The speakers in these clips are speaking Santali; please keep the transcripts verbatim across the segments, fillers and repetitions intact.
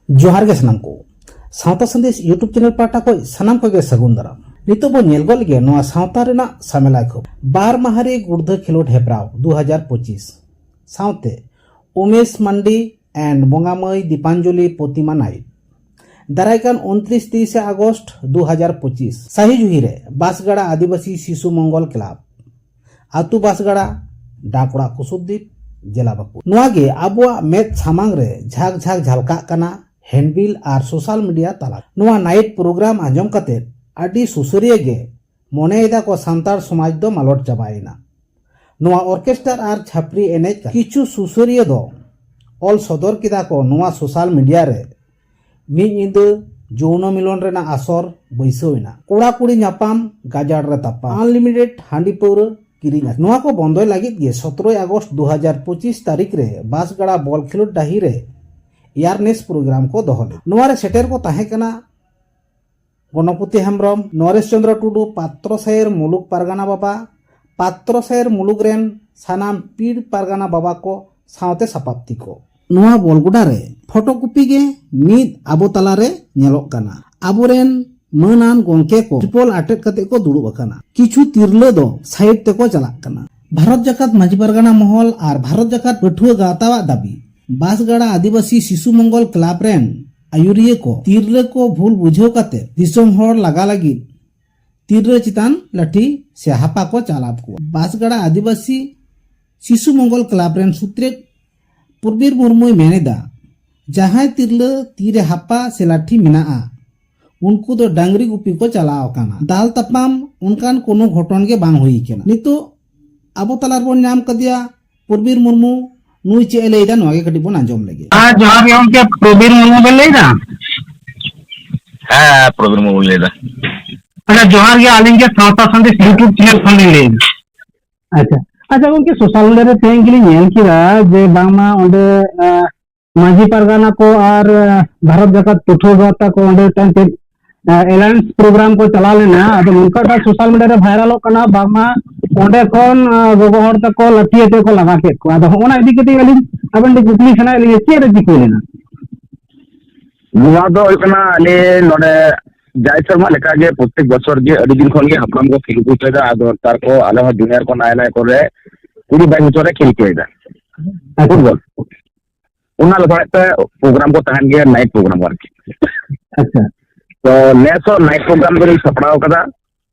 ᱡᱚᱦᱟᱨ ᱜᱮ ᱥᱟᱱᱟᱢ ᱠᱚ᱾ ᱥᱟᱶᱛᱟ ᱥᱟᱸᱫᱮᱥ YouTube ᱪᱮᱱᱮᱞ ᱯᱟᱦᱴᱟ ᱠᱷᱚᱱ ᱥᱟᱱᱟᱢ ᱠᱚᱜᱮ ᱥᱟᱹᱜᱩᱱ ᱫᱟᱨᱟᱢ᱾ ᱱᱤᱛᱚᱜ ᱵᱚᱱ ᱧᱮᱞ ᱜᱚᱫ ᱞᱮᱜᱮ ᱱᱚᱣᱟ ᱥᱟᱶᱛᱟ ᱨᱮᱱᱟᱜ ᱥᱟᱢᱮᱞᱟᱭ ᱠᱷᱚᱵᱚᱨ᱾ ᱵᱟᱨ ᱢᱟᱦᱟ ᱨᱮ ᱜᱩᱲᱫᱷᱟᱹ ᱠᱷᱮᱞᱳᱰ ᱦᱮᱯᱨᱟᱣ ᱫᱩ ᱦᱟᱡᱟᱨ ᱯᱚᱸᱪᱤᱥ ᱥᱟᱶᱛᱮ ᱩᱢᱮᱥ ᱢᱟᱱᱰᱤ and ᱵᱚᱸᱜᱟ ᱢᱟᱹᱭ ᱫᱤᱯᱟᱧᱡᱚᱞᱤ ᱯᱨᱚᱛᱤᱢᱟ ᱱᱟᱭᱤᱴ᱾ ᱫᱟᱨᱟᱭ ᱠᱟᱱ ᱩᱱᱛᱨᱤᱥ ᱛᱮᱭᱤᱥᱮ ᱟᱜᱚᱥᱴ ᱫᱩ ᱦᱟᱡᱟᱨ ᱯᱚᱸᱪᱤᱥ ᱥᱟᱹᱦᱤ ᱡᱩᱦᱤ ᱨᱮ ᱵᱟᱥᱜᱟᱲᱟ ᱟᱹᱫᱤᱵᱟᱹᱥᱤ ᱥᱤᱥᱩ ᱢᱚᱝᱜᱚᱞ ᱠᱞᱟᱵᱽ, ᱟᱹᱛᱩ ᱵᱟᱥᱜᱟᱲᱟ, ᱰᱟᱠᱚᱲᱟ ᱠᱩᱥᱩᱵᱫᱤᱯ, ᱡᱮᱞᱟ ᱵᱟᱸᱠᱩᱲᱟ᱾ ᱱᱚᱣᱟ ᱜᱮ ᱟᱵᱚᱣᱟᱜ ᱢᱮᱫ ᱥᱟᱢᱟᱝ ᱨᱮ ᱡᱷᱟᱠ ᱡᱷᱟᱠ ᱡᱷᱟᱞᱠᱟᱜ ᱠᱟᱱᱟ ᱦᱮᱱᱰᱵᱤᱞ ᱟᱨ ᱥᱳᱥᱟᱞ ᱢᱤᱰᱤᱭᱟ ᱛᱟᱞᱟ᱾ ᱱᱚᱣᱟ ᱱᱟᱭᱤᱴ ᱯᱨᱳᱜᱨᱟᱢ ᱟᱸᱡᱚᱢ ᱠᱟᱛᱮ ᱟᱹᱰᱤ ᱥᱩᱥᱟᱹᱨᱤᱭᱟᱹ ᱜᱮ ᱢᱚᱱᱮᱭᱮᱫᱟ ᱠᱚ ᱥᱟᱱᱛᱟᱲ ᱥᱚᱢᱟᱡᱽ ᱫᱚ ᱢᱟᱞᱚᱴ ᱪᱟᱵᱟᱭᱮᱱᱟ᱾ ᱱᱚᱣᱟ ᱚᱨᱠᱮᱥᱴᱟᱨ ᱟᱨ ᱪᱷᱟᱯᱨᱤ ᱮᱱᱮᱡ ᱠᱟᱛᱮ ᱠᱤᱪᱷᱩ ᱥᱩᱥᱟᱹᱨᱤᱭᱟᱹ ᱫᱚ ᱚᱞ ᱥᱚᱫᱚᱨ ᱠᱮᱫᱟ ᱠᱚ ᱱᱚᱣᱟ ᱥᱳᱥᱟᱞ ᱢᱤᱰᱤᱭᱟ ᱨᱮ ᱢᱤᱫ ᱧᱤᱫᱟᱹ ᱡᱳᱣᱱᱚ ᱢᱤᱞᱚᱱ ᱨᱮᱱᱟᱜ ᱟᱥᱚᱨ ᱵᱟᱹᱭᱥᱟᱹᱣ ᱮᱱᱟ᱾ ᱠᱚᱲᱟ ᱠᱩᱲᱤ ᱧᱟᱯᱟᱢ, ᱜᱟᱡᱟᱲ ᱨᱮ ᱛᱟᱯᱟᱢ, ᱟᱱᱞᱤᱢᱤᱴᱮᱰ ᱦᱟᱺᱰᱤ ᱯᱟᱹᱣᱨᱟᱹ ᱠᱤᱨᱤᱧ ᱟᱹᱠᱷᱨᱤᱧ᱾ ᱱᱚᱣᱟ ᱠᱚ ᱵᱚᱱᱫᱚᱭ ᱞᱟᱹᱜᱤᱫ ᱜᱮ ᱥᱚᱛᱨᱚᱭ ᱟᱜᱚᱥᱴ ᱫᱩ ᱦᱟᱡᱟᱨ ᱯᱚᱸᱪᱤᱥ ᱛᱟᱹᱨᱤᱠᱷ ᱨᱮ ᱵᱟᱥᱜᱟᱲᱟ ᱵᱚᱞ ᱠᱷᱮᱞᱳᱰ ᱰᱟᱹᱦᱤ ᱨᱮ ᱮᱭᱟᱨᱱᱮᱥ ᱯᱨᱳᱜᱨᱟᱢ ᱠᱚ ᱫᱚᱦᱚ ᱞᱮᱫᱟ᱾ ᱱᱚᱣᱟ ᱨᱮ ᱥᱮᱴᱮᱨ ᱠᱚ ᱛᱟᱦᱮᱸ ᱠᱟᱱᱟ ᱜᱚᱱᱚᱯᱚᱛᱤ ᱦᱮᱢᱵᱨᱚᱢ, ᱱᱚᱨᱮᱥ ᱪᱚᱸᱫᱽᱨᱚ ᱴᱩᱰᱩ, ᱯᱟᱛᱨᱚ ᱥᱟᱭᱮᱨ ᱢᱩᱞᱩᱠ ᱯᱟᱨᱜᱟᱱᱟ ᱵᱟᱵᱟ, ᱯᱟᱛᱨᱚ ᱥᱟᱭᱮᱨ ᱢᱩᱞᱩᱠ ᱨᱮᱱ ᱥᱟᱱᱟᱢ ᱯᱤᱲ ᱯᱟᱨᱜᱟᱱᱟ ᱵᱟᱵᱟ ᱠᱚ ᱥᱟᱶᱛᱮ ᱥᱟᱯᱟᱵ ᱛᱤ ᱠᱚ᱾ ᱱᱚᱣᱟ ᱵᱚᱞ ᱜᱚᱰᱟ ᱨᱮ ᱯᱷᱳᱴᱳ ᱠᱚᱯᱤ ᱜᱮ ᱢᱤᱫ ᱟᱵᱚ ᱛᱟᱞᱟ ᱨᱮ ᱧᱮᱞᱚᱜ ᱠᱟᱱᱟ᱾ ᱟᱵᱚᱨᱮᱱ ᱢᱟᱹᱱᱟᱱ ᱜᱚᱢᱠᱮ ᱠᱚ ᱴᱨᱤᱯᱚᱞ ᱟᱴᱮᱫ ᱠᱟᱛᱮ ᱠᱚ ᱫᱩᱲᱩᱵ ᱟᱠᱟᱱᱟ᱾ ᱠᱤᱪᱷᱩ ᱛᱤᱨᱞᱟᱹ ᱫᱚ ᱥᱟᱭᱤᱰ ᱛᱮᱠᱚ ᱪᱟᱞᱟᱜ ᱠᱟᱱᱟ᱾ ᱵᱷᱟᱨᱚᱛ ᱡᱟᱠᱟᱛ ᱢᱟᱹᱡᱷᱤ ᱯᱟᱨᱜᱟᱱᱟ ᱢᱚᱦᱚᱞ ᱟᱨ ᱵᱷᱟᱨᱚᱛ ᱡᱟᱠᱟᱛ ᱯᱟᱹᱴᱷᱩᱣᱟᱹ ᱜᱟᱶᱛᱟᱣᱟᱜ ᱫᱟᱹᱵᱤ, ᱵᱟᱸᱥᱜᱟᱲᱟ ᱟᱹᱫᱤᱵᱟᱹᱥᱤ ᱥᱤᱥᱩ ᱢᱚᱝᱜᱚᱞ ᱠᱞᱟᱵᱽ ᱨᱮᱱ ᱟᱹᱭᱩᱨᱤᱭᱟᱹ ᱠᱚ ᱛᱤᱨᱞᱟᱹ ᱠᱚ ᱵᱷᱩᱞ ᱵᱩᱡᱷᱟᱹᱣ ᱠᱟᱛᱮ ᱫᱤᱥᱚᱢ ᱦᱚᱲ ᱞᱟᱜᱟ ᱞᱟᱹᱜᱤᱫ ᱛᱤᱨᱞᱟᱹ ᱪᱮᱛᱟᱱ ᱞᱟᱹᱴᱷᱤ ᱥᱮ ᱦᱟᱯᱟ ᱠᱚ ᱪᱟᱞᱟᱣ ᱠᱚᱣᱟ᱾ ᱵᱟᱸᱥᱜᱟᱲᱟ ᱟᱹᱫᱤᱵᱟᱹᱥᱤ ᱥᱤᱥᱩ ᱢᱚᱝᱜᱚᱞ ᱠᱞᱟᱵᱽ ᱨᱮᱱ ᱥᱩᱛᱨᱮᱛ ᱯᱨᱚᱵᱤᱨ ᱢᱩᱨᱢᱩᱭ ᱢᱮᱱ ᱮᱫᱟ, ᱡᱟᱦᱟᱸᱭ ᱛᱤᱨᱞᱟᱹ ᱛᱤᱨᱮ ᱦᱟᱯᱟ ᱥᱮ ᱞᱟᱹᱴᱷᱤ ᱢᱮᱱᱟᱜᱼᱟ, ᱩᱱᱠᱩ ᱫᱚ ᱰᱟᱝᱨᱤ ᱜᱩᱯᱤ ᱠᱚ ᱪᱟᱞᱟᱣ ᱟᱠᱟᱱᱟ᱾ ᱫᱟᱞ ᱛᱟᱯᱟᱢ ᱚᱱᱠᱟᱱ ᱠᱳᱱᱳ ᱜᱷᱚᱴᱚᱱ ᱜᱮ ᱵᱟᱝ ᱦᱩᱭ ᱟᱠᱟᱱᱟ᱾ ᱱᱤᱛᱚᱜ ᱟᱵᱚ ᱛᱟᱞᱟ ᱨᱮᱵᱚᱱ ᱧᱟᱢ ᱠᱟᱫᱮᱭᱟ ᱯᱨᱚᱵᱤᱨ ᱢᱩᱨᱢᱩ, ᱱᱩᱭ ᱪᱮᱫ ᱮ ᱞᱟᱹᱭ ᱮᱫᱟ, ᱱᱚᱣᱟ ᱜᱮ ᱠᱟᱹᱴᱤᱡ ᱵᱚᱱ ᱟᱸᱡᱚᱢ ᱞᱮᱜᱮ᱾ ᱦᱮᱸ, ᱡᱚᱦᱟᱨ ᱜᱮ ᱜᱚᱢᱠᱮ, ᱯᱨᱚᱵᱤᱨ ᱢᱩᱨᱢᱩ ᱵᱮᱱ ᱞᱟᱹᱭ ᱮᱫᱟ? ᱦᱮᱸ, ᱯᱨᱚᱵᱤᱨ ᱢᱩᱨᱢᱩᱧ ᱞᱟᱹᱭ ᱮᱫᱟ᱾ ᱟᱪᱪᱷᱟ, ᱡᱚᱦᱟᱨ ᱜᱮ, ᱟᱹᱞᱤᱧ ᱜᱮ ᱥᱟᱶᱛᱟ ᱥᱟᱸᱫᱮᱥ YouTube ᱪᱮᱱᱮᱞ ᱠᱷᱚᱱ ᱞᱤᱧ ᱞᱟᱹᱭ ᱮᱫᱟ᱾ ᱟᱪᱪᱷᱟ, ᱟᱪᱪᱷᱟ ᱜᱚᱢᱠᱮ, ᱥᱳᱥᱟᱞ ᱢᱤᱰᱤᱭᱟ ᱨᱮ ᱛᱮᱦᱮᱧ ᱜᱮᱞᱤᱧ ᱧᱮᱞ ᱠᱮᱫᱟ ᱡᱮ ᱵᱟᱝᱢᱟ ᱚᱸᱰᱮ, ᱟᱸ, ᱢᱟᱹᱡᱷᱤ ᱯᱟᱨᱜᱟᱱᱟ ᱠᱚ ᱟᱨ, ᱟᱸ, ᱵᱷᱟᱨᱚᱛ ᱡᱟᱠᱟᱛ ᱯᱟᱹᱴᱷᱩᱣᱟᱹ ᱜᱟᱶᱛᱟ ᱠᱚ ᱚᱸᱰᱮ ᱢᱤᱫᱴᱟᱝ ᱪᱮᱫ, ᱟᱸ, ᱮᱞᱟᱭᱮᱱᱥ ᱯᱨᱳᱜᱨᱟᱢ ᱠᱚ ᱪᱟᱞᱟᱣ ᱞᱮᱱᱟ᱾ ᱟᱫᱚ ᱱᱚᱝᱠᱟᱴᱟᱜ ᱥᱳᱥᱟᱞ ᱢᱤᱰᱤᱭᱟ ᱨᱮ ᱵᱷᱟᱭᱨᱟᱞᱚᱜ ᱠᱟᱱᱟ, ᱵᱟᱝᱢᱟ ᱚᱸᱰᱮ ᱠᱷᱚᱱ, ᱟᱸ, ᱜᱚᱜᱚ ᱦᱚᱲ ᱛᱟᱠᱚ ᱞᱟᱹᱴᱷᱤ ᱟᱛᱮ ᱠᱚ ᱞᱟᱜᱟ ᱠᱮᱫ ᱠᱚᱣᱟ᱾ ᱟᱫᱚ ᱦᱚᱸᱜᱼᱚ ᱱᱟ ᱤᱫᱤ ᱠᱟᱛᱮ ᱟᱹᱞᱤᱧ ᱟᱵᱮᱱ ᱴᱷᱮᱱ ᱠᱩᱠᱞᱤ ᱥᱟᱱᱟᱭᱮᱫ ᱞᱤᱧᱟ, ᱪᱮᱫ ᱨᱮ ᱪᱤᱠᱟᱹ ᱞᱮᱱᱟ? ᱱᱚᱣᱟ ᱫᱚ ᱦᱩᱭᱩᱜ ᱠᱟᱱᱟ, ᱟᱞᱮ ᱱᱚᱰᱮ ᱡᱟᱭ ᱥᱮᱨᱢᱟ ᱞᱮᱠᱟᱜᱮ ᱯᱨᱚᱛᱮᱠ ᱵᱚᱪᱷᱚᱨ ᱜᱮ ᱟᱹᱰᱤ ᱫᱤᱱ ᱠᱷᱚᱱ ᱜᱮ ᱦᱟᱯᱲᱟᱢ ᱠᱚ ᱠᱷᱮᱞ ᱠᱚ ᱦᱚᱪᱚᱭᱮᱫᱟ᱾ ᱟᱫᱚ ᱱᱮᱛᱟᱨ ᱠᱚ ᱟᱞᱮ ᱦᱚᱸ ᱡᱩᱱᱤᱭᱟᱨ ᱠᱚ ᱱᱟᱭ ᱱᱟᱭ ᱠᱚᱨᱮ ᱠᱩᱲᱤ ᱵᱟᱭᱤᱥ ᱵᱚᱪᱷᱚᱨ ᱨᱮ ᱠᱷᱮᱞ ᱦᱚᱪᱚᱭᱮᱫᱟ ᱯᱷᱩᱴᱵᱚᱞ᱾ ᱚᱱᱟ ᱞᱮᱥᱟᱲᱦᱮᱫ ᱛᱮ ᱯᱨᱳᱜᱨᱟᱢ ᱠᱚ ᱛᱟᱦᱮᱱ ᱜᱮᱭᱟ, ᱱᱟᱭᱤᱴ ᱯᱨᱳᱜᱨᱟᱢ ᱠᱚ ᱟᱨᱠᱤ᱾ ᱟᱪᱪᱷᱟ᱾ ᱛᱚ ᱱᱮᱥ ᱦᱚᱸ ᱱᱟᱭᱤᱴ ᱯᱨᱳᱜᱨᱟᱢ ᱫᱚᱞᱤᱧ ᱥᱟᱯᱲᱟᱣ ᱠᱟᱫᱟ,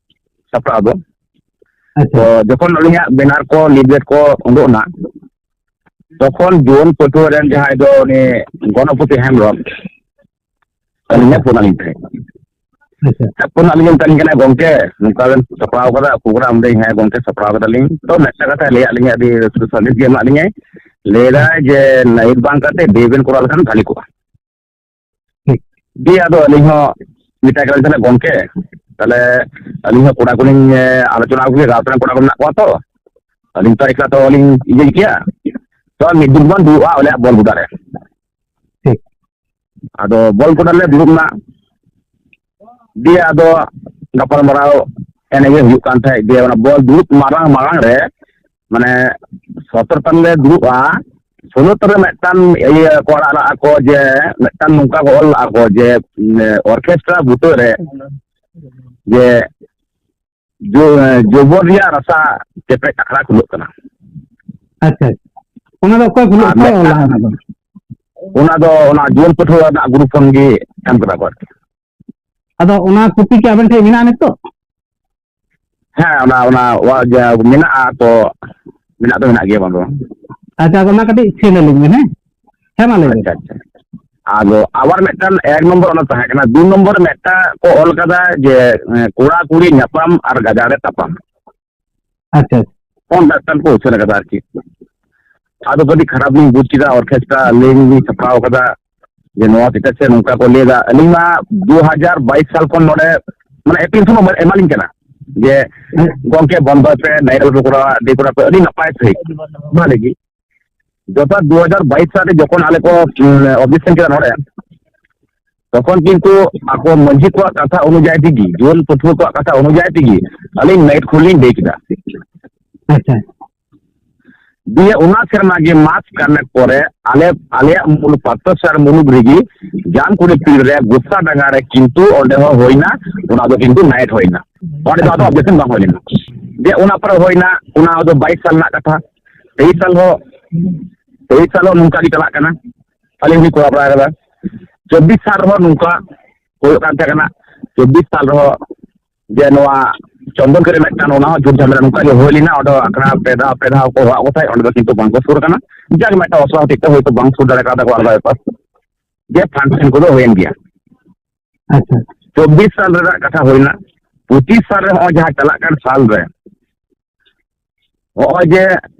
ᱥᱟᱯᱲᱟᱣ ᱫᱚ᱾ ᱟᱪᱪᱷᱟ᱾ ᱛᱚ ᱡᱚᱠᱷᱚᱱ ᱟᱹᱞᱤᱧᱟᱜ ᱵᱮᱱᱟᱨ ᱠᱚ, ᱞᱤᱯᱷᱞᱮᱴ ᱠᱚ ᱩᱰᱩᱠ ᱮᱱᱟ, ᱛᱚᱠᱷᱚᱱ ᱡᱩᱣᱟᱹᱱ ᱯᱟᱹᱴᱷᱩᱣᱟᱹ ᱨᱮᱱ ᱡᱟᱦᱟᱸᱭ ᱫᱚ ᱩᱱᱤ ᱜᱚᱱᱚᱯᱚᱛᱤ ᱦᱮᱢᱵᱨᱚᱢ, ᱟᱹᱞᱤᱧᱮ ᱯᱷᱳᱱ ᱟᱹᱞᱤᱧ ᱛᱟᱦᱮᱸᱫ᱾ ᱟᱪᱪᱷᱟ᱾ ᱯᱷᱳᱱ ᱟᱹᱞᱤᱧ ᱢᱮᱛᱟᱞᱤᱧ ᱠᱟᱱᱟ, "ᱜᱚᱢᱠᱮ, ᱱᱚᱝᱠᱟ ᱵᱮᱱ ᱥᱟᱯᱲᱟᱣ ᱠᱟᱫᱟ ᱯᱨᱳᱜᱨᱟᱢ?" ᱞᱟᱹᱭ, "ᱦᱮᱸ ᱜᱚᱢᱠᱮ, ᱥᱟᱯᱲᱟᱣ ᱠᱟᱫᱟᱞᱤᱧ᱾" ᱛᱚ ᱢᱤᱫᱴᱟᱝ ᱠᱟᱛᱷᱟᱭ ᱞᱟᱹᱭᱟᱫ ᱞᱤᱧᱟ, ᱟᱹᱰᱤ ᱨᱟᱹᱥᱠᱟᱹ ᱥᱟᱸᱫᱮᱥ ᱜᱮ ᱮᱢᱟᱫ ᱞᱤᱧᱟᱭ᱾ ᱞᱟᱹᱭ ᱫᱟᱭ ᱡᱮ, "ᱱᱟᱭᱤᱴ ᱵᱟᱝ ᱠᱟᱛᱮ ᱰᱮ ᱵᱮᱱ ᱠᱚᱨᱟᱣ ᱞᱮᱠᱷᱟᱱ ᱵᱷᱟᱞᱤ ᱠᱚᱜᱼᱟ᱾" ᱴᱷᱤᱠ᱾ ᱫᱤᱭᱮ ᱟᱫᱚ ᱟᱹᱞᱤᱧ ᱦᱚᱸ ᱢᱮᱛᱟᱭ ᱠᱟᱱᱟ, "ᱛᱟᱦᱞᱮ ᱜᱚᱢᱠᱮ, ᱛᱟᱦᱞᱮ ᱟᱹᱞᱤᱧ ᱦᱚᱸ ᱠᱚᱲᱟ ᱠᱚᱞᱤᱧ, ᱮ, ᱟᱞᱳᱪᱚᱱᱟ ᱟᱹᱜᱩ ᱠᱮᱫᱟ, ᱜᱟᱶᱛᱟ ᱨᱮᱱ ᱠᱚᱲᱟ ᱠᱚ ᱢᱮᱱᱟᱜ ᱠᱚᱣᱟ ᱛᱚ, ᱟᱹᱞᱤᱧ ᱛᱚ ᱮᱠᱞᱟ ᱛᱚ ᱵᱟᱹᱞᱤᱧ ᱤᱭᱟᱹ ᱠᱮᱭᱟ, ᱛᱚ ᱢᱤᱫ ᱫᱤᱱ ᱵᱚᱱ ᱫᱩᱲᱩᱵᱼᱟ ᱟᱞᱮᱭᱟᱜ ᱵᱚᱞ ᱜᱚᱰᱟ ᱨᱮ᱾" ᱴᱷᱤᱠ᱾ ᱟᱫᱚ ᱵᱚᱞ ᱜᱚᱰᱟ ᱨᱮᱞᱮ ᱫᱩᱲᱩᱵ ᱮᱱᱟ, ᱫᱤᱭᱮ ᱟᱫᱚ ᱜᱟᱯᱟᱞᱢᱟᱨᱟᱣ ᱮᱱᱮᱡ ᱜᱮ ᱦᱩᱭᱩᱜ ᱠᱟᱱ ᱛᱟᱦᱮᱸᱫ᱾ ᱫᱤᱭᱮ ᱚᱱᱟ ᱵᱚᱞ ᱫᱩᱲᱩᱵ ᱢᱟᱲᱟᱝ ᱢᱟᱲᱟᱝ ᱨᱮ, ᱢᱟᱱᱮ, ᱥᱚᱛᱨᱚ ᱛᱟᱞ ᱞᱮ ᱫᱩᱲᱩᱵᱼᱟ, ᱥᱳᱞᱳ ᱛᱟᱞ ᱨᱮ ᱢᱤᱫᱴᱟᱝ ᱤᱭᱟᱹ ᱠᱚ ᱟᱲᱟᱜ ᱞᱟᱜᱼᱟ ᱠᱚ ᱡᱮ, ᱢᱤᱫᱴᱟᱝ ᱱᱚᱝᱠᱟ ᱠᱚ ᱚᱞ ᱞᱟᱜᱼᱟ ᱠᱚ ᱡᱮ, ᱩᱢ, ᱚᱨᱠᱮᱥᱴᱨᱟ ᱵᱩᱴᱟᱹ ᱨᱮ ᱡᱮ ᱡᱚ-, ᱡᱚᱵᱚᱨ ᱨᱮᱭᱟᱜ ᱨᱟᱥᱟ ᱪᱮᱯᱮᱡ ᱟᱠᱷᱲᱟ ᱠᱷᱩᱞᱟᱹᱜ ᱠᱟᱱᱟ᱾ ᱟᱪᱪᱷᱟ, ᱟᱪᱪᱷᱟ᱾ ᱚᱱᱟ ᱫᱚ ᱚᱠᱚᱭ ᱠᱷᱩᱞᱟᱹᱜ, ᱟᱨ ᱚᱠᱚᱭ ᱚᱞ ᱢᱤᱫᱴᱟᱝ, ᱞᱟᱜᱼᱟ ᱚᱱᱟ ᱫᱚ? ᱚᱱᱟ ᱫᱚ ᱚᱱᱟ ᱡᱩᱣᱟᱹᱱ ᱯᱟᱹᱴᱷᱩᱣᱟᱹ ᱨᱮᱱᱟᱜ ᱜᱨᱩᱯ ᱠᱷᱚᱱ ᱜᱮ ᱮᱢ ᱠᱟᱫᱟ ᱠᱚ ᱟᱨᱠᱤ᱾ ᱟᱫᱚ ᱚᱱᱟ ᱠᱚᱯᱤ ᱠᱤ ᱟᱵᱮᱱ ᱴᱷᱮᱱ ᱢᱮᱱᱟᱜᱼᱟ ᱱᱤᱛᱚᱜ? ᱦᱮᱸ, ᱚᱱᱟ, ᱚᱱᱟ, ᱚᱱᱟ ᱡᱟ ᱢᱮᱱᱟᱜᱼᱟ, ᱛᱚ ᱢᱮᱱᱟᱜ ᱫᱚ ᱢᱮᱱᱟᱜ ᱜᱮᱭᱟ, ᱵᱟᱝ ᱫᱚ ᱵᱟᱝ᱾ ᱟᱪᱪᱷᱟ, ᱟᱫᱚ ᱚᱱᱟ ᱠᱟᱹᱴᱤᱡ ᱥᱮᱱᱰ ᱟᱹᱞᱤᱧ ᱵᱮᱱ, ᱦᱮᱸ? ᱦᱮᱸ, ᱢᱟ ᱞᱟᱹᱭ ᱵᱮᱱ᱾ ᱟᱪᱪᱷᱟ, ᱟᱪᱪᱷᱟ᱾ ᱟᱫᱚ ᱟᱵᱟᱨ ᱢᱤᱫᱴᱟᱝ ᱮᱠ ᱱᱚᱢᱵᱚᱨ ᱚᱱᱟ ᱛᱟᱦᱮᱸ ᱠᱟᱱᱟ, ᱫᱩ ᱱᱚᱢᱵᱚᱨ ᱨᱮ ᱢᱤᱫᱴᱟᱝ ᱠᱚ ᱚᱞ ᱠᱟᱫᱟ ᱡᱮ, ᱮ, ᱠᱚᱲᱟ ᱠᱩᱲᱤ ᱧᱟᱯᱟᱢ ᱟᱨ ᱜᱟᱡᱟᱲ ᱨᱮ ᱛᱟᱯᱟᱢ᱾ ᱟᱪᱪᱷᱟ, ᱟᱪᱪᱷᱟ᱾ ᱚᱱᱟ ᱢᱤᱫᱴᱟᱝ ᱠᱚ ᱩᱪᱷᱟᱹᱱ ᱠᱟᱫᱟ ᱟᱨᱠᱤ᱾ ᱟᱫᱚ ᱠᱟᱹᱴᱤᱡ ᱠᱷᱟᱨᱟᱯ ᱞᱤᱧ ᱵᱩᱡ ᱠᱮᱫᱟ, ᱚᱨᱠᱮᱥᱴᱨᱟ ᱟᱹᱞᱤᱧ ᱞᱤᱧ ᱥᱟᱯᱲᱟᱣ ᱠᱟᱫᱟ, ᱡᱮ ᱱᱚᱣᱟ ᱪᱮᱫᱟᱜ ᱥᱮ ᱱᱚᱝᱠᱟ ᱠᱚ ᱞᱟᱹᱭ ᱮᱫᱟ᱾ ᱟᱹᱞᱤᱧ ᱢᱟ ᱫᱩ ᱦᱟᱡᱟᱨ ᱵᱟᱭᱤᱥ ᱥᱟᱞ ᱠᱷᱚᱱ ᱱᱚᱰᱮ, ᱢᱟᱱᱮ, application ᱠᱚ ᱮᱢᱟᱞᱤᱧ ᱠᱟᱱᱟ ᱡᱮ, ᱦᱮᱸ᱾ "ᱜᱚᱢᱠᱮ, ᱵᱚᱱᱫᱚᱭ ᱯᱮ, ᱱᱟᱭᱤᱴ ᱯᱮ ᱠᱚᱨᱟᱣᱟ, ᱰᱮ ᱠᱚᱨᱟᱣ ᱯᱮ", ᱟᱹᱰᱤ ᱱᱟᱯᱟᱭ ᱥᱟᱺᱦᱤᱡ, ᱵᱷᱟᱞᱮ ᱜᱮ᱾ ᱡᱚᱛᱷᱟᱛ ᱫᱩ ᱦᱟᱡᱟᱨ ᱵᱟᱭᱤᱥ ᱥᱟᱞ ᱨᱮ ᱡᱚᱠᱷᱚᱱ ᱟᱞᱮ ᱠᱚ, ᱩᱢ, objection ᱠᱮᱫᱟ ᱱᱚᱰᱮ, ᱛᱚᱠᱷᱚᱱ ᱠᱤᱱᱛᱩ ᱟᱠᱚ ᱢᱟᱹᱡᱷᱤ ᱠᱚᱣᱟᱜ ᱠᱟᱛᱷᱟ ᱚᱱᱩᱡᱟᱭᱤ ᱛᱮᱜᱮ, ᱡᱩᱣᱟᱹᱱ ᱯᱟᱹᱴᱷᱩᱣᱟᱹ ᱠᱚᱣᱟᱜ ᱠᱟᱛᱷᱟ ᱚᱱᱩᱡᱟᱭᱤ ᱛᱮᱜᱮ ᱟᱹᱞᱤᱧ ᱱᱟᱭᱤᱴ ᱠᱷᱚᱱ ᱞᱤᱧ ᱞᱟᱹᱭ ᱠᱮᱫᱟ᱾ ᱟᱪᱪᱷᱟ᱾ ᱫᱩ ᱤᱭᱟᱹ, ᱚᱱᱟ ᱥᱮᱨᱢᱟ ᱜᱮ ᱢᱟᱥ ᱠᱟᱱᱮᱠ ᱯᱚᱨᱮ ᱟᱞᱮ, ᱟᱞᱮᱭᱟᱜ ᱢᱩᱞᱩᱠ ᱯᱟᱛᱚᱥᱟᱨ ᱢᱩᱞᱩᱠ ᱨᱮᱜᱮ ᱡᱟᱢᱠᱩᱲᱤ ᱯᱤᱲ ᱨᱮ ᱜᱩᱥᱟ ᱰᱟᱸᱜᱟ ᱨᱮ ᱠᱤᱱᱛᱩ ᱚᱸᱰᱮ ᱦᱚᱸ ᱦᱩᱭᱱᱟ, ᱚᱱᱟ ᱫᱚ ᱠᱤᱱᱛᱩ ᱱᱟᱭᱤᱴ ᱦᱩᱭᱱᱟ᱾ ᱚᱸᱰᱮ ᱫᱚ ᱟᱫᱚ ᱚᱵᱡᱮᱠᱥᱚᱱ ᱵᱟᱝ ᱦᱩᱭ ᱞᱮᱱᱟ᱾ ᱡᱮ ᱚᱱᱟ ᱯᱚᱨᱮ ᱦᱩᱭᱱᱟ, ᱚᱱᱟ ᱫᱚ ᱵᱟᱭᱤᱥ ᱥᱟᱞ ᱨᱮᱱᱟᱜ ᱠᱟᱛᱷᱟ, ᱛᱮᱭᱤᱥ ᱥᱟᱞ ᱦᱚᱸ, ᱛᱮᱭᱤᱥ ᱥᱟᱞ ᱦᱚᱸ ᱱᱚᱝᱠᱟ ᱜᱮ ᱪᱟᱞᱟᱜ ᱠᱟᱱᱟ᱾ ᱟᱹᱞᱤᱧ ᱦᱚᱸᱞᱤᱧ ᱠᱚᱨᱟᱣ ᱵᱟᱲᱟ ᱠᱟᱫᱟ᱾ ᱪᱚᱵᱵᱤᱥ ᱥᱟᱞ ᱨᱮᱦᱚᱸ ᱱᱚᱝᱠᱟ ᱦᱩᱭᱩᱜ ᱠᱟᱱ ᱛᱟᱦᱮᱸ ᱠᱟᱱᱟ᱾ ᱪᱚᱵᱵᱤᱥ ᱥᱟᱞ ᱨᱮᱦᱚᱸ ᱡᱮ ᱱᱚᱣᱟ ᱪᱚᱱᱫᱚᱱ ᱠᱚᱨᱮ ᱢᱤᱫᱴᱟᱝ ᱚᱱᱟ ᱦᱚᱸ ᱡᱷᱩᱴ ᱡᱷᱟᱢᱮᱞᱟ ᱱᱚᱝᱠᱟ ᱜᱮ ᱦᱩᱭ ᱞᱮᱱᱟ᱾ ᱚᱸᱰᱮ ᱟᱠᱷᱲᱟ ᱯᱮ ᱫᱷᱟᱣ, ᱯᱮ ᱫᱷᱟᱣ ᱠᱚ ᱦᱚᱦᱚ ᱟᱫ ᱠᱚ ᱛᱟᱦᱮᱸᱫ, ᱚᱸᱰᱮ ᱫᱚ ᱠᱤᱱᱛᱩ ᱵᱟᱝᱠᱚ ᱥᱩᱨ ᱠᱟᱱᱟ᱾ ᱡᱟᱜᱮ ᱢᱤᱫᱴᱟᱝ ᱚᱥᱩᱵᱤᱫᱷᱟ ᱦᱚᱛᱮᱡ ᱛᱮ ᱦᱚᱭᱛᱳ ᱵᱟᱝ ᱥᱩᱨ ᱫᱟᱲᱮ ᱠᱟᱣᱫᱟ ᱠᱚ, ᱟᱞᱟᱫᱟ ᱵᱮᱯᱟᱨ᱾ ᱡᱮ ᱯᱷᱟᱱᱥᱮᱱ ᱠᱚᱫᱚ ᱦᱩᱭᱮᱱ ᱜᱮᱭᱟ᱾ ᱟᱪᱪᱷᱟ᱾ ᱪᱚᱵᱵᱤᱥ ᱥᱟᱞ ᱨᱮᱱᱟᱜ ᱠᱟᱛᱷᱟ ᱦᱩᱭᱱᱟ, ᱯᱚᱸᱪᱤᱥ ᱥᱟᱞ ᱨᱮ ᱦᱚᱸᱜᱼᱚᱭ ᱡᱟᱦᱟᱸ ᱪᱟᱞᱟᱜ ᱠᱟᱱ ᱥᱟᱞ ᱨᱮ, ᱦᱚᱸᱜᱼᱚᱭ ᱡᱮ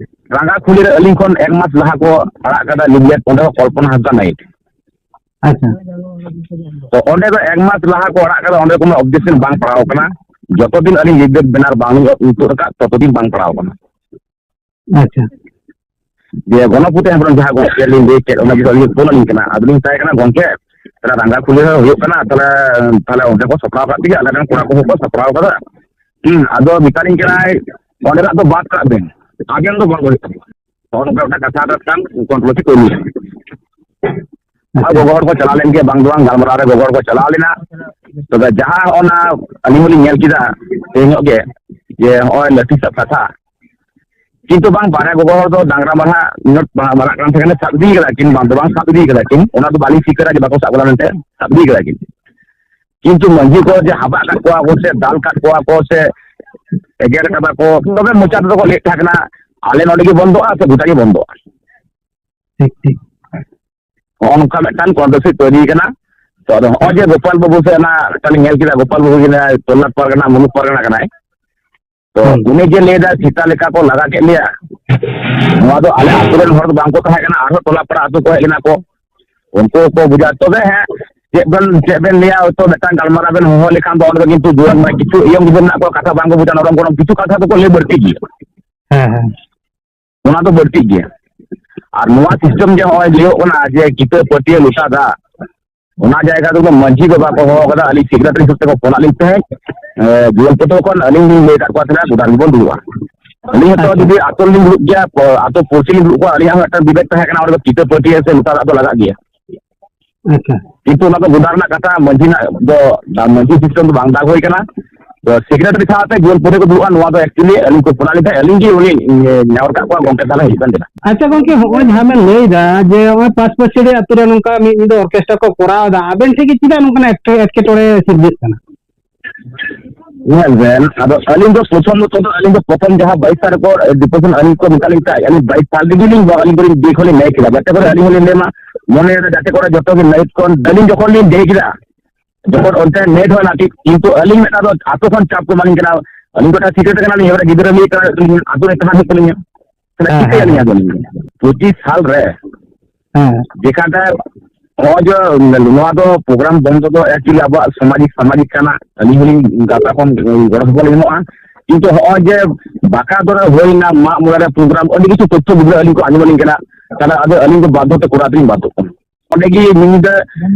ᱨᱟᱸᱜᱟ ᱠᱷᱩᱞᱤ ᱨᱮ ᱟᱹᱞᱤᱧ ᱠᱷᱚᱱ ᱮᱠ ᱢᱟᱥ ᱞᱟᱦᱟ ᱠᱚ ᱟᱲᱟᱜ ᱠᱟᱫᱟ ᱞᱤᱯᱞᱮᱴ, ᱚᱸᱰᱮ ᱦᱚᱸ ᱠᱚᱞᱯᱚᱱᱟ ᱦᱟᱸᱥᱫᱟ ᱱᱟᱭᱤᱴ᱾ ᱟᱪᱪᱷᱟ᱾ ᱛᱚ ᱚᱸᱰᱮ ᱫᱚ ᱮᱠ ᱢᱟᱥ ᱞᱟᱦᱟ ᱠᱚ ᱟᱲᱟᱜ ᱠᱟᱫᱟ, ᱚᱸᱰᱮ ᱠᱳᱱᱳ ᱚᱵᱡᱮᱠᱥᱚᱱ ᱵᱟᱝ ᱯᱟᱲᱟᱣ ᱠᱟᱱᱟ᱾ ᱡᱚᱛᱚ ᱫᱤᱱ ᱟᱹᱞᱤᱧ ᱞᱤᱯᱞᱮᱴ ᱵᱮᱱᱟᱨ ᱵᱟᱝ ᱞᱤᱧ ᱩᱛᱩᱜ ᱟᱠᱟᱫ, ᱛᱚᱛᱚ ᱫᱤᱱ ᱵᱟᱝ ᱯᱟᱲᱟᱣ ᱠᱟᱱᱟ᱾ ᱟᱪᱪᱷᱟ᱾ ᱡᱮ ᱜᱚᱱᱚᱯᱚᱛᱤ ᱦᱮᱢᱵᱨᱚᱢ ᱡᱟᱦᱟᱸ ᱜᱚᱝᱠᱮ ᱞᱤᱧ ᱞᱟᱹᱭ ᱠᱮᱫ, ᱚᱱᱟ ᱡᱩᱫᱤ ᱟᱹᱞᱤᱧ ᱯᱷᱳᱱ ᱟᱹᱞᱤᱧ ᱠᱟᱱᱟ, ᱟᱫᱚᱞᱤᱧ ᱢᱮᱛᱟᱭ ᱠᱟᱱᱟ, "ᱜᱚᱝᱠᱮ, ᱛᱟᱦᱞᱮ ᱨᱟᱸᱜᱟ ᱠᱷᱩᱞᱟᱹ ᱦᱩᱭᱩᱜ ᱠᱟᱱᱟ, ᱛᱟᱦᱞᱮ, ᱛᱟᱦᱞᱮ ᱚᱸᱰᱮ ᱠᱚ ᱥᱟᱯᱲᱟᱣ ᱠᱟᱜ ᱛᱮᱜᱮ, ᱟᱞᱮ ᱨᱮᱱ ᱠᱚᱲᱟ ᱠᱚᱦᱚᱸ ᱠᱚ ᱥᱟᱯᱲᱟᱣ ᱠᱟᱫᱟ᱾ ᱦᱩᱸ, ᱟᱫᱚ ᱢᱮᱛᱟᱞᱤᱧ ᱠᱟᱱᱟᱭ, ᱚᱸᱰᱮᱱᱟᱜ ᱫᱚ ᱵᱟᱫ ᱠᱟᱜ ᱵᱮᱱ, ᱟᱵᱮᱱ ᱫᱚ ᱵᱟᱝ ᱦᱩᱭᱩᱜ ᱛᱟᱵᱮᱱᱟ᱾" ᱱᱚᱜᱼᱚ ᱱᱚᱝᱠᱟ ᱢᱤᱫᱴᱟᱝ ᱠᱟᱛᱷᱟ ᱨᱮ ᱢᱤᱫᱴᱟᱝ ᱠᱚᱱᱴᱨᱳᱵᱷᱟᱨᱥᱤ ᱛᱳᱭᱨᱤ ᱮᱱᱟ᱾ ᱟᱨ ᱟᱪᱪᱷᱟ᱾ ᱜᱚᱜᱚ ᱦᱚᱲ ᱠᱚ ᱪᱟᱞᱟᱣ ᱞᱮᱱ ᱜᱮ, ᱵᱟᱝ ᱫᱚ ᱵᱟᱝ, ᱜᱟᱞᱢᱟᱨᱟᱣ ᱨᱮ ᱜᱚᱜᱚ ᱦᱚᱲ ᱠᱚ ᱪᱟᱞᱟᱣ ᱞᱮᱱᱟ᱾ ᱛᱚᱵᱮ ᱡᱟᱦᱟᱸ ᱚᱱᱟ ᱟᱹᱞᱤᱧ ᱦᱚᱸᱞᱤᱧ ᱧᱮᱞ ᱠᱮᱫᱟ ᱛᱮᱦᱮᱧᱚᱜ ᱜᱮ, ᱡᱮ ᱱᱚᱜᱼᱚᱭ ᱞᱟᱹᱴᱷᱤ ᱥᱟᱵ ᱠᱟᱛᱷᱟ, ᱠᱤᱱᱛᱩ ᱵᱟᱝ, ᱵᱟᱨᱭᱟ ᱜᱚᱜᱚ ᱦᱚᱲ ᱫᱚ ᱰᱟᱝᱨᱟ ᱢᱟᱨᱦᱟ ᱧᱚᱜ ᱢᱟᱨᱟᱜ ᱠᱟᱱ ᱛᱟᱦᱮᱸ ᱠᱟᱱᱟ, ᱥᱟᱵ ᱤᱫᱤ ᱠᱟᱫᱟ ᱠᱤᱱ, ᱵᱟᱝ ᱫᱚ ᱵᱟᱝ ᱥᱟᱵ ᱤᱫᱤ ᱠᱟᱫᱟ ᱠᱤᱱ, ᱚᱱᱟ ᱫᱚ ᱵᱟᱹᱞᱤᱧ ᱥᱤᱠᱟᱹᱨᱟ ᱡᱮ ᱵᱟᱠᱚ ᱥᱟᱵ ᱠᱟᱫᱟ ᱢᱮᱱᱛᱮ, ᱥᱟᱵ ᱤᱫᱤ ᱠᱟᱫᱟ ᱠᱤᱱ᱾ ᱠᱤᱱᱛᱩ ᱢᱟᱹᱡᱷᱤ ᱠᱚ ᱡᱮ ᱦᱟᱵᱟᱜ ᱠᱟᱜ ᱠᱚᱣᱟ ᱠᱚ ᱥᱮ ᱫᱟᱞ ᱠᱟᱜ ᱠᱚᱣᱟ ᱠᱚ ᱥᱮ ᱮᱜᱮᱨ ᱠᱟᱫᱟ ᱠᱚ, ᱛᱚᱵᱮ ᱢᱚᱪᱟ ᱛᱮᱫᱚ ᱠᱚ ᱞᱟᱹᱭᱮᱫ ᱛᱟᱦᱮᱸ ᱠᱟᱱᱟ, "ᱟᱞᱮ ᱱᱚᱰᱮ ᱜᱮ ᱵᱚᱱᱫᱚᱜᱼᱟ ᱥᱮ ᱜᱚᱴᱟ ᱜᱮ ᱵᱚᱱᱫᱚᱜᱼᱟ?" ᱴᱷᱤᱠ, ᱴᱷᱤᱠ᱾ ᱱᱚᱜᱼᱚ ᱱᱚᱝᱠᱟ ᱢᱤᱫᱴᱟᱝ ᱠᱚᱱᱴᱨᱳᱵᱷᱟᱨᱥᱤ ᱛᱳᱭᱨᱤ ᱠᱟᱱᱟ᱾ ᱛᱚ ᱟᱫᱚ ᱱᱚᱜᱼᱚᱭ ᱡᱮ ᱜᱳᱯᱟᱞ ᱵᱟᱹᱵᱩ ᱥᱮ ᱚᱱᱟ ᱢᱤᱫᱴᱟᱝ ᱧᱮᱞ ᱠᱮᱫᱟ, ᱜᱳᱯᱟᱞ ᱵᱟᱹᱵᱩ ᱡᱮ ᱛᱚᱞᱞᱟᱴ ᱯᱟᱨᱜᱟᱱᱟ, ᱢᱩᱞᱩᱠ ᱯᱟᱨᱜᱟᱱᱟ ᱠᱟᱱᱟᱭ, ᱛᱚ ᱦᱩᱸ᱾ ᱩᱱᱤ ᱡᱮ ᱞᱟᱹᱭ ᱫᱟ ᱥᱮᱛᱟ ᱞᱮᱠᱟ ᱠᱚ ᱞᱟᱜᱟ ᱠᱮᱫ ᱞᱮᱭᱟ, ᱱᱚᱣᱟ ᱫᱚ ᱟᱞᱮ ᱟᱹᱛᱩ ᱨᱮᱱ ᱦᱚᱲ ᱫᱚ ᱵᱟᱝ ᱠᱚ ᱛᱟᱦᱮᱸ ᱠᱟᱱᱟ, ᱟᱨᱦᱚᱸ ᱴᱚᱞᱟ ᱯᱟᱲᱟ ᱟᱹᱛᱩ ᱠᱚ ᱦᱮᱡ ᱞᱮᱱᱟ ᱠᱚ, ᱩᱱᱠᱩ ᱠᱚ ᱵᱩᱡᱟ᱾ ᱛᱚᱵᱮ ᱦᱮᱸ, ᱪᱮᱫ ᱵᱮᱱ, ᱪᱮᱫ ᱵᱮᱱ ᱞᱟᱹᱭᱟ, ᱦᱚᱭᱛᱳ ᱢᱤᱫᱴᱟᱝ ᱜᱟᱞᱢᱟᱨᱟᱣ ᱵᱮᱱ ᱦᱚᱦᱚ ᱞᱮᱠᱷᱟᱱ ᱫᱚ ᱚᱸᱰᱮ ᱫᱚ ᱠᱤᱱᱛᱩ ᱡᱩᱣᱟᱹᱱ ᱢᱟ ᱠᱤᱪᱷᱩ ᱤᱭᱚᱝ ᱜᱤᱫᱽᱨᱟᱹ ᱢᱮᱱᱟᱜ ᱠᱚᱣᱟ, ᱠᱟᱛᱷᱟ ᱵᱟᱝ ᱠᱚ ᱵᱩᱡᱟ, ᱱᱚᱨᱚᱢ ᱜᱚᱨᱚᱢ ᱠᱤᱪᱷᱩ ᱠᱟᱛᱷᱟ ᱫᱚᱠᱚ ᱞᱟᱹᱭ ᱵᱟᱹᱲᱛᱤ ᱜᱮᱭᱟ᱾ ᱦᱮᱸ, ᱦᱮᱸ᱾ ᱚᱱᱟ ᱫᱚ ᱵᱟᱹᱲᱛᱤᱜ ᱜᱮᱭᱟ᱾ ᱟᱨ ᱱᱚᱣᱟ ᱥᱤᱥᱴᱮᱢ ᱡᱮ ᱱᱚᱜᱼᱚᱭ ᱞᱟᱹᱭᱚᱜ ᱠᱟᱱᱟ ᱡᱮ ᱠᱤᱛᱟᱹ ᱯᱟᱹᱴᱭᱟᱹ ᱞᱚᱴᱟ ᱫᱟᱜ, ᱚᱱᱟ ᱡᱟᱭᱜᱟ ᱨᱮᱫᱚ ᱢᱟᱹᱡᱷᱤ ᱵᱟᱵᱟ ᱠᱚ ᱦᱚᱦᱚ ᱠᱟᱫᱟ, ᱟᱹᱞᱤᱧ ᱥᱮᱠᱨᱮᱴᱟᱨᱤ ᱦᱤᱥᱟᱹᱵ ᱛᱮᱠᱚ ᱯᱷᱳᱱᱟᱜ ᱞᱤᱧ ᱛᱟᱦᱮᱸᱫ᱾ ᱮ, ᱡᱩᱣᱟᱹᱱ ᱯᱟᱹᱴᱷᱩᱣᱟᱹ ᱠᱷᱚᱱ ᱟᱹᱞᱤᱧ ᱞᱤᱧ ᱞᱟᱹᱭ ᱟᱠᱟᱫ ᱠᱚᱣᱟ, ᱛᱟᱦᱞᱮ ᱜᱚᱰᱟ ᱨᱮᱵᱚᱱ ᱫᱩᱲᱩᱵᱼᱟ᱾ ᱟᱹᱞᱤᱧ ᱦᱚᱸᱛᱚ ᱟᱪᱪᱷᱟ᱾ ᱡᱩᱫᱤ ᱟᱛᱳ ᱨᱮᱞᱤᱧ ᱫᱩᱲᱩᱵ ᱜᱮᱭᱟ, ᱯᱚ-, ᱟᱛᱳ ᱯᱩᱲᱥᱤ ᱞᱤᱧ ᱫᱩᱲᱩᱵ ᱠᱚᱣᱟ, ᱟᱹᱞᱤᱧᱟᱜ ᱦᱚᱸ ᱢᱤᱫᱴᱟᱝ ᱵᱤᱵᱮᱠ ᱛᱟᱦᱮᱸ ᱠᱟᱱᱟ, ᱚᱸᱰᱮ ᱫᱚ ᱠᱤᱛᱟᱹ ᱯᱟᱹᱴᱤᱭᱟᱹ ᱥᱮ ᱞᱚᱴᱟ ᱫᱟᱜ ᱫᱚ ᱞᱟᱜᱟᱜ ᱜᱮᱭᱟ᱾ ᱟᱪᱪᱷᱟ᱾ ᱠᱤᱱᱛᱩ ᱚᱱᱟ ᱫᱚ ᱜᱚᱰᱟ ᱨᱮᱱᱟᱜ ᱠᱟᱛᱷᱟ, ᱢᱟᱹᱡᱷᱤ ᱨᱮᱱᱟᱜ ᱫᱚ, ᱢᱟᱹᱡᱷᱤ system ᱫᱚ ᱵᱟᱝ ᱫᱟᱜ ᱦᱩᱭ ᱠᱟᱱᱟ᱾ ᱛᱚ secretary ᱥᱟᱶᱛᱮ ᱜᱳᱞ ᱯᱚᱨᱮ ᱠᱚ ᱫᱩᱲᱩᱵᱼᱟ, ᱱᱚᱣᱟ ᱫᱚ actually ᱟᱹᱞᱤᱧ ᱠᱚ ᱯᱷᱳᱱ ᱞᱮᱫᱟ, ᱟᱹᱞᱤᱧ ᱜᱮ ᱩᱱᱤ, ᱤᱭᱟᱹ, ᱱᱮᱦᱚᱨ ᱠᱟᱜ ᱠᱚᱣᱟ, "ᱜᱚᱢᱠᱮ, ᱛᱟᱦᱞᱮ ᱦᱤᱡᱩᱜ ᱠᱟᱱ ᱪᱮᱫᱟᱜ?" ᱟᱪᱪᱷᱟ ᱜᱚᱢᱠᱮ, ᱦᱚᱸᱜᱼᱚᱭ ᱡᱟᱦᱟᱸ ᱵᱮᱱ ᱞᱟᱹᱭ ᱮᱫᱟ ᱡᱮ ᱱᱚᱜᱼᱚᱭ ᱯᱟᱸᱪ ᱯᱟᱹᱪᱷᱲᱤ ᱟᱹᱛᱩ ᱨᱮ ᱱᱚᱝᱠᱟ ᱢᱤᱫ ᱧᱤᱫᱟᱹ ᱚᱨᱠᱮᱥᱴᱨᱟ ᱠᱚ ᱠᱚᱨᱟᱣ ᱮᱫᱟ, ᱟᱵᱮᱱ ᱴᱷᱮᱱ ᱜᱮ ᱪᱮᱫᱟᱜ ᱱᱚᱝᱠᱟᱱᱟᱜ ᱮᱴᱠᱮ-, ᱮᱴᱠᱮᱴᱚᱬᱮ ᱥᱤᱨᱡᱟᱹᱜ ᱠᱟᱱᱟ? ᱧᱮᱞ ᱵᱮᱱ, ᱟᱫᱚ ᱟᱹᱞᱤᱧ ᱫᱚ ᱯᱨᱚᱛᱷᱚᱢ ᱫᱚ, ᱛᱚ ᱫᱚ ᱟᱹᱞᱤᱧ ᱫᱚ ᱯᱨᱚᱛᱷᱚᱢ ᱡᱟᱦᱟᱸ ᱵᱟᱭᱤᱥ ᱛᱟᱹᱨᱤᱠᱷ ᱠᱚ depression ᱟᱹᱞᱤᱧ ᱠᱚ ᱢᱮᱛᱟ ᱞᱤᱧ ᱛᱟᱦᱮᱸᱫ, ᱟᱹᱞᱤᱧ ᱵᱟᱭᱤᱥ ᱛᱟᱹᱨᱤᱠᱷ ᱨᱮᱜᱮ ᱞᱤᱧ ᱵᱚ-, ᱟᱹᱞᱤᱧ ᱫᱚᱞᱤᱧ ᱰᱮ ᱠᱷᱚᱱ ᱞᱤᱧ ᱞᱟᱹᱭ ᱠᱮᱫᱟ, ᱡᱟᱛᱮ ᱠᱚᱨᱮ ᱟᱹᱞᱤᱧ ᱦᱚᱸᱞᱤᱧ ᱞᱟᱹᱭ ᱢᱟ, ᱢᱚᱱᱮ ᱨᱮ ᱡᱟᱛᱮ ᱠᱚᱨᱮ ᱡᱚᱛᱚ ᱜᱮ ᱞᱟᱹᱭᱤᱴ ᱠᱷᱚᱱ ᱟᱹᱞᱤᱧ ᱡᱚᱠᱷᱚᱱ ᱞᱤᱧ ᱰᱮ ᱠᱮᱫᱟ, ᱡᱚᱠᱷᱚᱱ ᱚᱱᱛᱮ ᱞᱮᱴ ᱦᱩᱭᱱᱟ ᱴᱷᱤᱠ, ᱠᱤᱱᱛᱩ ᱟᱹᱞᱤᱧ ᱢᱤᱫᱴᱟᱝ ᱫᱚ ᱟᱛᱳ ᱠᱷᱚᱱ ᱪᱟᱯ ᱠᱚ ᱮᱢᱟᱞᱤᱧ ᱠᱟᱱᱟ᱾ ᱟᱹᱞᱤᱧ ᱫᱚ ᱢᱤᱫᱴᱟᱝ ᱥᱤᱠᱨᱮᱴ ᱠᱟᱱᱟᱞᱤᱧ, ᱮᱵᱟᱨᱮ ᱜᱤᱫᱽᱨᱟᱹ ᱢᱤᱫ ᱠᱟᱱᱟ, ᱟᱹᱞᱤᱧ ᱟᱛᱳ ᱨᱮ ᱛᱟᱦᱮᱸ ᱦᱩᱭᱩᱜ ᱛᱟᱹᱞᱤᱧᱟ᱾ ᱛᱟᱦᱞᱮ ᱦᱮᱸ, ᱪᱤᱠᱟᱹᱭᱟᱞᱤᱧ ᱦᱮᱸ᱾ ᱟᱫᱚ ᱟᱹᱞᱤᱧ ᱫᱚ? ᱯᱚᱸᱪᱤᱥ ᱥᱟᱞ ᱨᱮ ᱦᱮᱸ᱾ ᱡᱮᱠᱷᱟᱱ ᱨᱮ ᱱᱚᱜᱼᱚᱭ ᱡᱮ ᱱᱚᱣᱟ ᱫᱚ ᱯᱨᱳᱜᱨᱟᱢ ᱵᱚᱱᱫᱚ ᱫᱚ actually ᱟᱵᱚᱣᱟᱜ ᱥᱟᱢᱟᱡᱤᱠ, ᱥᱟᱢᱟᱡᱤᱠ ᱠᱟᱱᱟ᱾ ᱟᱹᱞᱤᱧ ᱦᱚᱸᱞᱤᱧ ᱜᱟᱶᱛᱟ ᱠᱷᱚᱱ ᱜᱚᱲᱚ ᱥᱚᱯᱚᱦᱚᱫ ᱞᱤᱧ ᱮᱢᱚᱜᱼᱟ᱾ ᱠᱤᱱᱛᱩ ᱦᱚᱸᱜᱼᱚᱭ ᱡᱮ ᱵᱟᱸᱠᱟ ᱫᱚᱨᱮ ᱦᱩᱭᱱᱟ ᱢᱟᱜ ᱢᱚᱬᱮ ᱨᱮ ᱯᱨᱳᱜᱨᱟᱢ, ᱟᱹᱰᱤ ᱠᱤᱪᱷᱩ ᱛᱚᱛᱛᱷᱚ ᱜᱤᱫᱽᱨᱟᱹ ᱟᱹᱞᱤᱧ ᱠᱚ ᱟᱸᱡᱚᱢ ᱟᱹᱞᱤᱧ ᱠᱟᱱᱟ᱾ ᱛᱟᱦᱞᱮ ᱟᱫᱚ ᱟᱹᱞᱤᱧ ᱫᱚ ᱵᱟᱫᱽᱫᱷᱚ ᱛᱮ ᱠᱚᱨᱟᱣ ᱛᱮᱞᱤᱧ ᱵᱟᱫᱽᱫᱷᱚᱜ ᱠᱟᱱᱟ᱾ ᱚᱸᱰᱮ ᱜᱮ ᱢᱤᱫ ᱧᱤᱫᱟᱹ,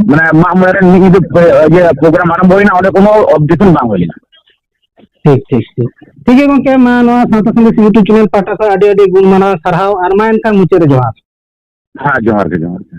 ᱢᱟᱱᱮ, ᱢᱟᱜ ᱢᱚᱬᱮ ᱨᱮ ᱢᱤᱫ ᱧᱤᱫᱟᱹ, ᱤᱭᱟᱹ, ᱯᱨᱳᱜᱨᱟᱢ ᱟᱨᱟᱢᱵᱷᱚ ᱦᱩᱭᱱᱟ, ᱚᱸᱰᱮ ᱠᱳᱱᱳ ᱚᱵᱡᱮᱠᱥᱚᱱ ᱵᱟᱝ ᱦᱩᱭ ᱞᱮᱱᱟ᱾ ᱴᱷᱤᱠ, ᱴᱷᱤᱠ, ᱴᱷᱤᱠ᱾ ᱴᱷᱤᱠ ᱜᱮᱭᱟ ᱜᱚᱝᱠᱮ, ᱢᱟ ᱱᱚᱣᱟ ᱥᱟᱶᱛᱟ ᱥᱟᱸᱫᱮᱥ YouTube ᱪᱮᱱᱮᱞ ᱯᱟᱦᱴᱟ ᱠᱷᱚᱱ ᱟᱹᱰᱤ ᱟᱹᱰᱤ ᱜᱩᱱ ᱢᱟᱱᱟᱣ ᱥᱟᱨᱦᱟᱣ, ᱟᱨ ᱢᱟ ᱮᱱᱠᱷᱟᱱ ᱢᱩᱪᱟᱹᱫ ᱨᱮ ᱡᱚᱦᱟᱨ᱾ ᱦᱮᱸ, ᱡᱚᱦᱟᱨ ᱜᱮ, ᱡᱚᱦᱟᱨ ᱜᱮ᱾